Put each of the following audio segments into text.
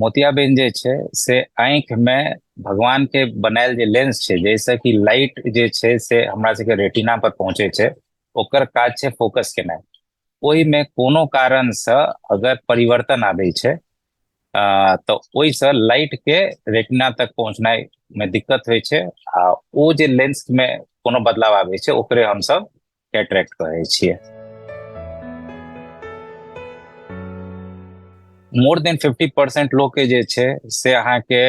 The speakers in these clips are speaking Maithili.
मोतियाबिंद जे छै से आँखि मे भगवान के बनायल जे लेंस छै, जैसे कि लाइट जे छै से हमरा सबके रेटिना पर पहुंचे छै, ओकर काज छै फोकस केनाइ। ओहिमे कोनो कारण से अगर परिवर्तन आबै छै तऽ ओहिसँ लाइट के रेटिना तक पहुंचनाइ मे दिक्कत होइ छै, आ ओ जे लेंस मे कोनो बदलाव आबै छै ओकरे हमसब कैटरेक्ट कहै छियै। मोर देन 50% लोग के जे छै से अहाँके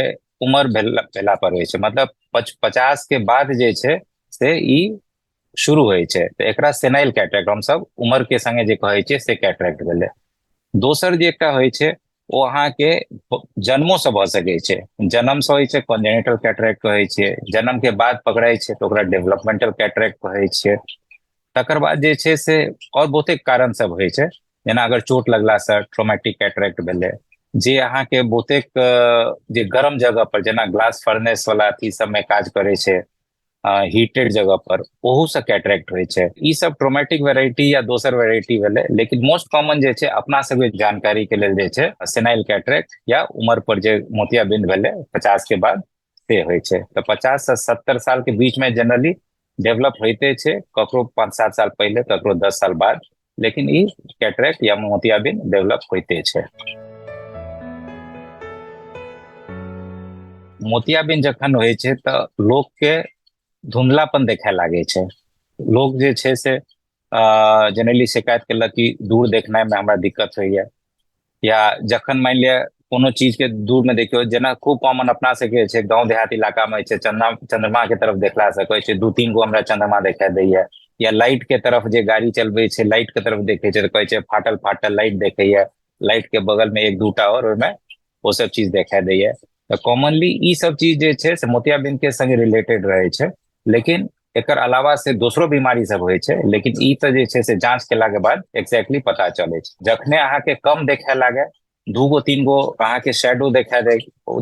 उम्र भेला पर होइ छै, मतलब 50 के बाद जे छै से ई शुरू होइ छै। तऽ एकरा सेनाइल कैटरेक्ट हमसब उम्र के संगे जे कहै छियै से कैटरेक्ट भेलै। दोसर जे एकटा होइ छै ओ अहाँके जन्मो से भऽ सकै छै। जन्म से होइ छै कॉन्जेनिटल कैटरेक्ट कहै छियै, जन्म के बाद पकड़ै छै तऽ ओकरा डेवलपमेंटल कैटरेक्ट कहै छियै। तकर बाद जे छै से आओर बहुते कारण सब होइ छै, जेना अगर चोट लगला से ट्रोमेटिक कैटरेक्ट भेलै, जे अहाँके बहुतेक जे गरम जगह पर जेना ग्लास फर्नेस वाला अथी सबमे काज करै छै, हीटेड जगह पर, ओहू से कैटरेक्ट होइ छै। ई सब ट्रोमेटिक वेराइटी या दोसर वेराइटी भेलै, लेकिन मोस्ट कॉमन जे छै अपना सबके जानकारी के लेल जे छै सेनाइल कैटरेक्ट या उम्र पर जे मोतियाबिंद भेलै 50 के बाद से होइ छै। तऽ 50 से 70 साल के बीच में जनरली डेवलप होइते छै, ककरो 5-7 साल पहिले, ककरो 10 साल बाद, लेकिन ई कैटरेक्ट या मोतियाबिंद डेवलप होइते छै। मोतियाबिंद जखन होइ छै तऽ लोक के धुंधलापन देखाय लागै छै। लोक जे छै से जनरली शिकायत केलक कि दूर देखनाइ में हमरा दिक्कत होइया, या जखन मानि लिअ कोनो चीज के दूर में देखियौ, जेना खूब कॉमन अपना सबके छै गाँव देहात इलाका में छै, चंद्रमा के तरफ देखला से कहै छै 2-3 गो हमरा चंद्रमा देखाई दैया, या लाइट के तरफ जे गाड़ी चलबै छै लाइट के तरफ देखै छै तऽ कहै छै फाटल फाटल लाइट देखैया, लाइट के बगल में 1-2 और ओहिमे ओ सब चीज देखाई दैया। तऽ कॉमनली ई सब चीज जे छै से मोतियाबिंद के संगे रिलेटेड रहै छै, लेकिन एकर अलावा से दोसरो बीमारी सब होइ छै, लेकिन ई तऽ जे छै से जांच केला के बाद एक्जैक्टली पता चलै छै। जखने अहाँके कम देखाय लागे, 2-3 गो अहाँके शेडो देखाय दे,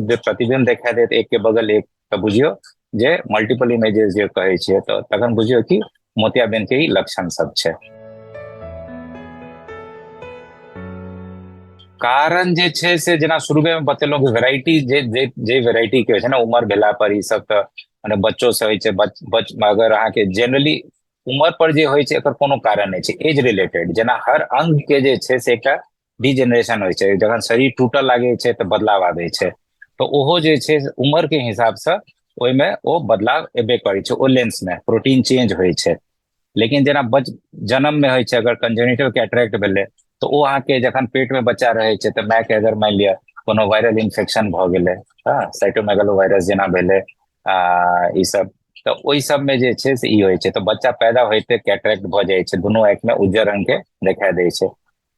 जे प्रतिबिंब देखाय देत एक के बगल एक, तऽ बुझियौ जे मल्टीपल इमेजेस जे कहै छियै, तऽ तखन बुझियौ कि मोतियाबिंद के ई लक्षण सब छै। कारण जे छै से जेना शुरुए में बतेलहुँ कि वेराइटी जे जे जे वेराइटी के होइ छै ने, उम्र भेला पर ई सब तऽ मने बच्चो से होइ छै, अगर अहाँके जनरली उम्र पर जे होइ छै एकर कोनो कारण नहि छै, एज रिलेटेड। जेना हर अंग के जे छै से एकटा डिजेनरेशन होइ छै, जखन शरीर टूटऽ लागै छै तऽ बदलाव आबै छै, तऽ ओहो जे छै उम्र के हिसाबसँ ओहिमे ओ बदलाव एबे करै छै, ओ लेंस मे प्रोटीन चेंज होइ छै। लेकिन जेना जन्म मे होइ छै, अगर कंजेनिटल कैटरेक्ट भेलै तऽ ओ अहाँके जखन पेट मे बच्चा रहै छै तऽ माय के अगर मानि लिअ कोनो वायरल इन्फेक्शन भऽ गेलै, हँ साइटोमेगालो वायरस जेना भेलै ई सब, तऽ ओहि सब मे जे छै से ई होइ छै। तऽ बच्चा पैदा होइते कैटरेक्ट भऽ जाइ छै, दुनू आँखि मे उज्जर रंग के देखाई दै छै।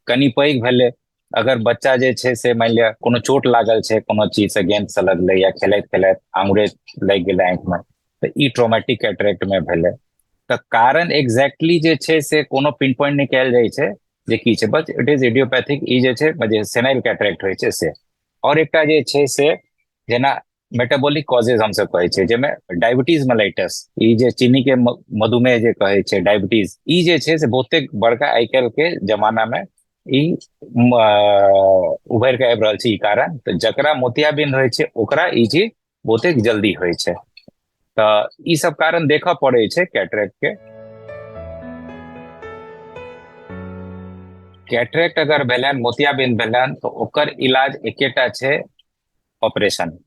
कनि पैघ भेलै, अगर बच्चा जे छै से मानि लिअ कोनो चोट लागल छै, कोनो चीज से गेंद से लगलै या खेलैत खेलैत आंगुरे लागि गेलै आँखि मे, तऽ ई ट्रोमेटिक कैटरेक्ट मे भेलै। तऽ कारण एग्जैक्टली जे छै से कोनो पिन पॉइंट नहि कयल जाइ छै जे की छै, बस it is idiopathic. ई जे छै जे सेनाइल कैटरेक्ट होइ छै से। और एकटा जे छै से जेना मेटाबॉलिक कॉजेज हमसब कहै छियै, जाहिमे डायबिटीज मेलाइटस, ई जे चीनी के मधुमेह जे कहै छै डायबिटीज, ई जे छै से बहुते बड़का आइ काल्हि के जमाना मे ई उभरि के आबि रहल छै ई कारण। तऽ जकरा मोतियाबिंद होइ छै ओकरा ई चीज बहुते जल्दी होइ छै। तऽ ई सब कारण देखऽ पड़ै छै कैटरेक्ट के। कैटरेक्ट अगर भेलनि, मोतियाबिंद भेलनि, तऽ ओकर इलाज एकेटा छै, ऑपरेशन।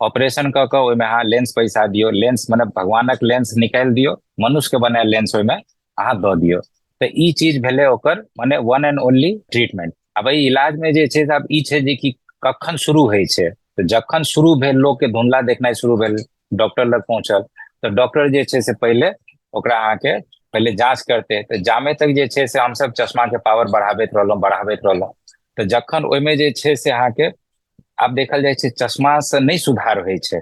ऑपरेशन कऽ कऽ ओहिमे अहाँ लेंस पैसा दियौ, लेंस मने भगवानक लेंस निकालि दियौ, मनुष्य के बनायल लेंस ओहिमे अहाँ दऽ दियौ। तऽ ई चीज भेलै ओकर मने वन एंड ओनली ट्रीटमेंट। आब एहि इलाज मे जे छै से आब ई छै जे कि कखन शुरू होइ छै, तऽ जखन शुरू भेल लोक के धुंधला देखनाइ शुरू भेल, डॉक्टर लग पहुंचल, तऽ डॉक्टर जे छै से पहिले ओकरा अहाँके पहिले जांच करते। तऽ जामे तक जे छै से हमसब चश्मा के पावर बढ़ाबैत रहलहुँ बढ़ाबैत रहलहुँ, तऽ जखन ओहिमे जे छै से अहाँके आब देखल जाइ छै चश्मा से नहि सुधार होइ छै,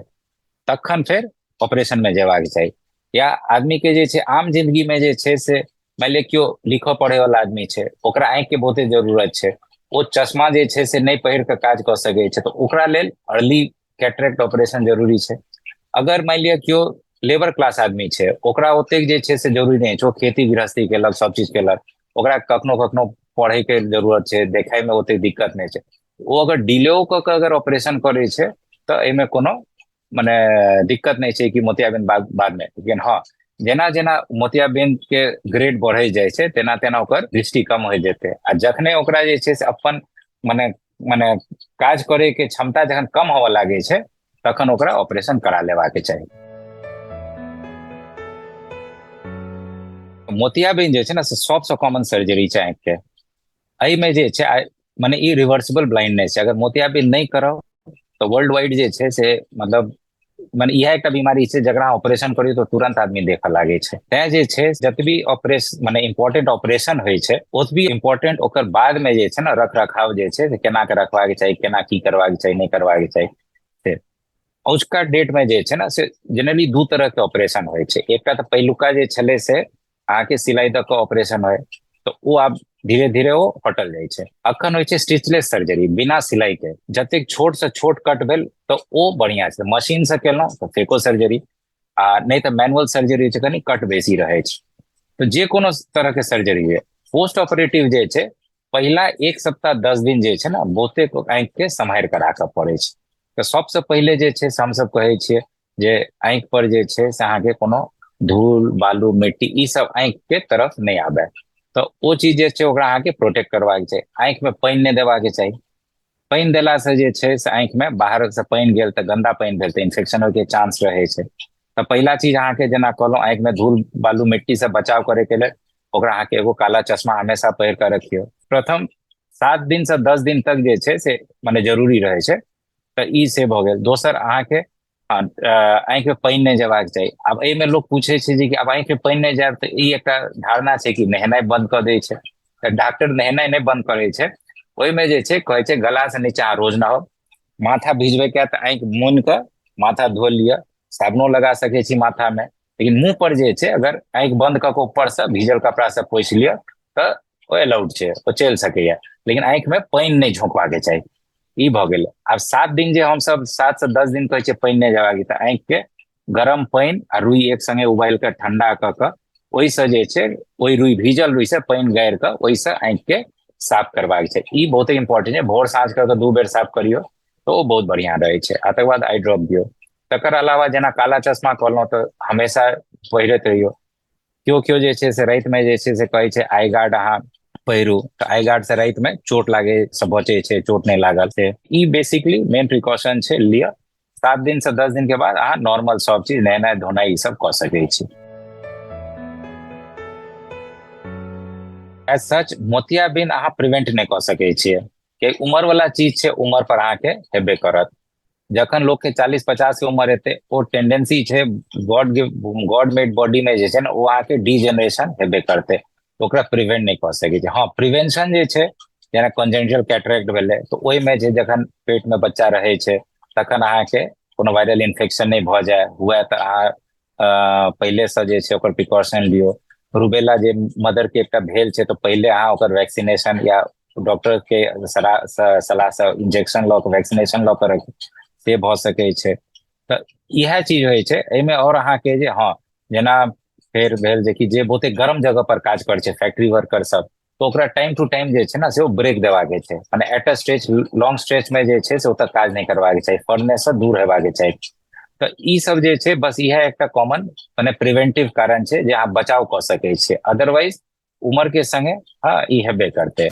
तखन फेर ऑपरेशन मे जेबाक चाही। या आदमी के जे छै आम जिंदगी मे जे छै से मानि लिअ केओ लिखऽ पढ़े वाला आदमी छै, ओकरा आँखि के बहुते जरूरत छै, ओ चश्मा जे छै से नहि पहिर कऽ काज कऽ सकै छै, तऽ ओकरा लेल अर्ली कैटरेक्ट ऑपरेशन जरूरी छै। अगर मानि लिअ केओ लेबर क्लास आदमी छै, ओकरा ओतेक जे छै से जरूरी नहि छै, ओ खेती गृहस्थी केलक, सब चीज केलक, ओकरा कखनो कखनो पढ़े के जरूरत छै, देखै में ओतेक दिक्कत नहि छै, ओ अगर डिलेओ कऽ के अगर ऑपरेशन करै छै तऽ एहिमे कोनो मने दिक्कत नहि छै कि मोतियाबिंद बाद मे। लेकिन हँ, जेना जेना मोतियाबिंद के ग्रेड बढ़ै जाइ छै तेना तेना ओकर दृष्टि कम होइ जेतै, आ जखने ओकरा जे छै से अपन मने मने काज करे के क्षमता जखन कम होबऽ लागै छै तखन ओकरा ऑपरेशन करा लेबाक चाही। मोतियाबिंद जे छै ने से सबसँ कॉमन सर्जरी छै आँखि के। एहिमे जे छै मने ई रिवर्सिबल ब्लाइंडनेस छै। अगर मोतियाबिंद नहि करब तऽ वर्ल्ड वाइड जे छै से मतलब मने इएह एकटा बीमारी छै जकरा ऑपरेशन करियौ तऽ तुरंत आदमी देखऽ लागै छै। तैं जे छै जतबी ऑपरेशन मने इम्पोर्टेंट ऑपरेशन होइ छै ओतबी इम्पोर्टेंट ओकर बाद मे जे छै ने रख रखाव जे छै से केना के रखबाक चाही, केना की करबाक चाही, नहि करबाक चाही। से औजका डेट मे जे छै ने से जेनरली दू तरह के ऑपरेशन होइ छै। एकटा तऽ पहिलुका जे छलै से अहाँके सिलाई दऽ कऽ ऑपरेशन होइ, तऽ ओ आब धीरे धीरे ओ हटल जाइ छै। अखन होइ छै स्टिचलेस सर्जरी, बिना सिलाई के, जतेक छोट से छोट कट भेल तऽ ओ बढ़िया छै। मशीन से केलहुँ तऽ फेको सर्जरी, आ नहि तऽ मैनुअल सर्जरी होइ छै, कनि कट बेसी रहै छै। तऽ जे कोनो तरह के सर्जरी है, पोस्ट ऑपरेटिव जे छै पहिला 1 सप्ताह 10 दिन जे छै ने बहुते आँखि के सम्हारि कऽ राखऽ पड़ै छै। तऽ सबसँ पहिले जे छै से हमसब कहै छियै जे आँखि पर जे छै से अहाँके कोनो धूल बालू मिट्टी ई सब आँखि के तरफ नहि आबे, तऽ ओ चीज जे छै ओकरा अहाँके प्रोटेक्ट करबाक छै। आँखि मे पानि नहि देबाक चाही, पानि देलासँ जे छै से आँखि मे बाहर से पानि गेल तऽ गन्दा पानि भेल तऽ इन्फेक्शन होइके चांस रहै छै। तऽ पहिला चीज अहाँके जेना कहलहुँ आँखि मे धूल बालू मिट्टी से बचाव करे के लेल ओकरा अहाँके एगो काला चश्मा हमेशा पहिर कऽ रखियौ। प्रथम 7 दिन से 10 दिन तक जे छै से मने जरूरी रहै छै, तऽ ई से भऽ गेल। दोसर अहाँके आँखि मे पानि नहि जेबाक चाही। आब एहिमे लोक पूछै छै जे कि आब आँखि मे पानि नहि जायब तऽ ई एकटा धारणा छै कि नहेनाइ बंद कऽ दै छै, तऽ डॉक्टर नहेनाइ नहि बंद करै छै। ओहिमे जे छै कहै छै गला से नीचा रोज नहाउ, माथा भिजबै के तऽ आँखि मुनि कऽ माथा धो लिअ, साबुनो लगा सकै छी माथा मे, लेकिन मुँह पर जे छै अगर आँखि बंद कऽ के ऊपर से भीजल कपड़ा से पोछि लिअ तऽ ओ अलाउड छै, ओ चलि सकैया, लेकिन आँखि मे पानि नहि झोंकबाक चाही। ई भऽ गेल। आब 7 दिन जे हमसब 7 से 10 दिन कहै छियै पानि नहि जेबाक, तऽ आँखि के गरम पानि आ रुइ एक संगे उबालि कऽ ठंडा कऽ कऽ ओहिसँ जे छै ओहि रुइ भीजल रुइ से पानि गारि कऽ ओहिसँ आँखि के साफ करबाक छै। ई बहुते इम्पोर्टेंट छै, भोर साँझ कऽ कऽ 2 बेर साफ करियौ तऽ ओ बहुत बढ़िआँ रहै छै। आ तकर बाद आई ड्रॉप दियौ। तकर अलावा जेना काला चश्मा कहलहुँ तऽ हमेशा पहिरैत रहियौ। केओ केओ जे छै से रातिमे जे छै से कहै छै I guard अहाँ पहिरू, तऽ I guard से रातिमे चोट लागे से बचै छै, चोट नहि लागल से। ई बेसिकली मेन प्रिकॉशन छै लिअ। 7 दिन से 10 दिन के बाद अहाँ नॉर्मल सब चीज नहेनाइ धोनाइ ई सब कऽ सकै छी। एज सच मोतियाबिंद अहाँ प्रिवेंट नहि कऽ सकै छियै, कियाकि उमर वाला चीज छै, उमर पर अहाँके हेबे करत। जखन लोक के 40-50 के उमर हेतै ओ टेंडेंसी छै गॉड गॉड मेड बॉडी में जे छै ने ओ अहाँके डीजेनरेशन हेबे करतै, ओकरा प्रिवेंट नहि कऽ सकै छै। हँ, प्रिवेंशन जे छै जेना कंजेनिटल कैटरेक्ट भेलै तऽ ओहिमे जे जखन पेट मे बच्चा रहै छै तखन अहाँके कोनो वायरल इन्फेक्शन नहि भऽ जाय हुए तऽ अहाँ पहिलेसँ जे छै ओकर प्रिकॉशन लियौ। रुबेला जे मदर के एकटा भेल छै तऽ पहिले अहाँ ओकर वैक्सीनेशन या डॉक्टर के सलाह से इंजेक्शन लऽ कऽ वैक्सीनेशन लऽ कऽ रखी, से भऽ सकै छै। तऽ इएह चीज होइ छै एहिमे। आओर अहाँके जे हँ जेना फेर भेल जे कि जे बहुते गर्म जगह पर काज करै छै फैक्ट्री वर्कर सब, तऽ ओकरा टाइम टू टाइम जे छै ने से ओ ब्रेक देबाक छै, मने at a stretch long stretch मे जे छै से ओतऽ काज नहि करबाक चाही, फर्नेस से दूर हेबाक चाही। तऽ ई सब जे छै बस इएह एकटा कॉमन मने प्रिवेंटिव कारण छै जे अहाँ बचाव कऽ सकै छियै, अदरवाइज उमर के संगे हँ ई हेबे करतै।